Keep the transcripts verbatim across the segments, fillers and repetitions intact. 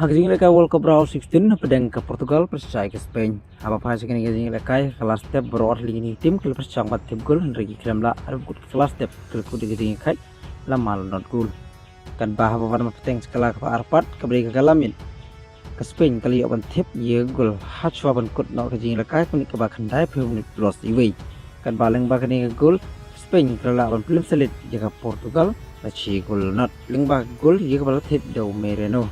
Ha ka jingïalehkai World Cup Round sixteen, hapdeng ka Portugal pyrshah ïa ka Spain, haba phai sha kane ka jingïalehkai, ka la step baroh ar tylli ki team ki la pyrshang ban thep gol, hynrei ki khlem lah. Haduh ba kut ka la step, ka la kut ïa ka jingïakhaiñ la mar la nod gol. Katba haba wan bteng sha ka la kaba arpad, kaba dei ka kala miet, ka Spain ka la ïoh ban thep ïa ka gol hashwa ban kut noh ka jingïalehkai, kumne kaba khyndai phew minit plus iwei. Katba lyngba kane ka gol, Spain ka la lah ban pynlip sha leit ïa ka Portugal da shi gol la nod, lyngba ka gol ïa kaba la thep da u Mariano.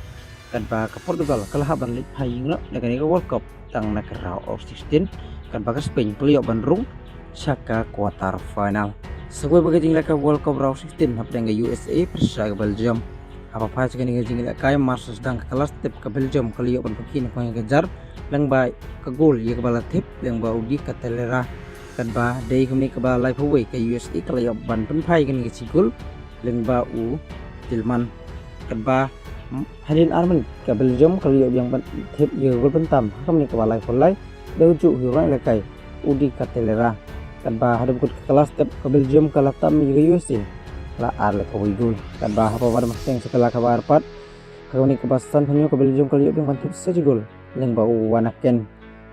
Katba ka Portugal ka la hap ban leit phai ïing noh na kane ka World Cup tang na ka round of sixteen, katba ka Spain ka la ïoh ban rung sha ka quarter final. Sa kawei pat ka jingïalehkai World Cup Round sixteen, hapdeng ka U S A pyrshah ïa ka Belgium. Haba phai sha kane ka jingïalehkai, mar shu sdang ka la step, ka Belgium ka la ïoh ban pynkhih na pdeng ka jar lyngba ka gol ïa kaba la thep lyngba u Di Ketelaere. Katba dei kumne kaba laiphew wei, ka U S A ka la ïoh ban pynphai ïa kane ka shi gol lyngba u Tielemans. Katba, mm, hadien ar minit, ka Belgium ka la ïoh biang ban thep ïa ka gol pyntam ha ka minit kaba laiphew lai da u juh u nongïalehkai u Di Ketelaere. Katba haduh ba kut ka la step, ka Belgium ka la tam ïa ka U S A la ar la kawei gol. Katba haba wan bteng sha ka la kaba arpad, ha ka minit kaba sanphew hynñiew, ka Belgium ka la ïoh biang ban thep sa shi gol lyngba u Van Aken.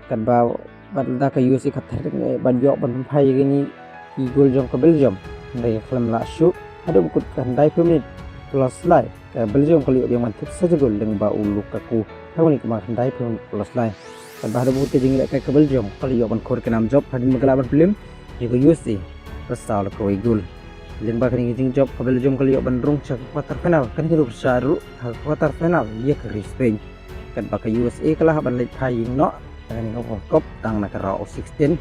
Katba bad lada ka U S A ka tyrek ban ïoh ban pynphai ïa kine ki gol jong ka Belgium, hynrei ka khlem lah shuh. Haduh ba kut ka khyndai phew minit plus lai, ka Belgium ka la ïoh biang ban thep sa shi gol lyngba u Lukaku ha ka minit kaba khyndai phew minit plus lai. Katba haduh ba kut ka jingïalehkai, ka Belgium ka la ïoh ban khur ka nam jop hadien ba ka la lah ban pynlip ïa ka U S A da saw la kawei gol. Lyngba kane ka jingjop, ka Belgium ka la ïoh ban rung sha ka quarter final, kane ka dei ban pyrshah ruh ha ka quarter final ïa ka ri Spain. Katba ka U S A ka la hap ban leit phai ïing noh na kane ka World Cup tang na ka round of sixteen.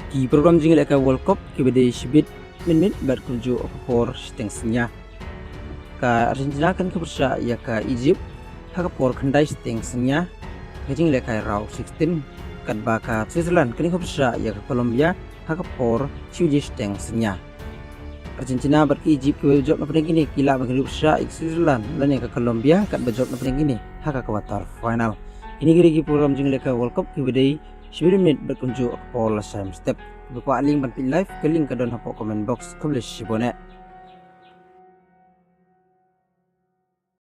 Ki program jingïalehkai World Cup kiba dei shibit mynmiet bad kumjuh ha ka por shiteng synñia. Ka Argentina kan ka pyrshah ïa ka Egypt ha ka por khyndai shiteng synñia ka jingïalehkai round of sixteen. Katba ka Switzerland kan ka pyrshah ïa ka Colombia ha ka por shi baje shiteng synñia. Argentina bad ka Egypt kiba jop na pdeng kine ki lah ban kynduh pyrshah ïa ka Switzerland lane ka Colombia katba jop na pdeng kine ha ka quarter final. Kine ki dei ki program jingïalehkai World Cup kiba dei shibit mynmiet bad kumjuh ha ka por lashai mynstep. Ba kwah link ban peit live, ka link ka don hapoh comment box. Khublei shibun eh.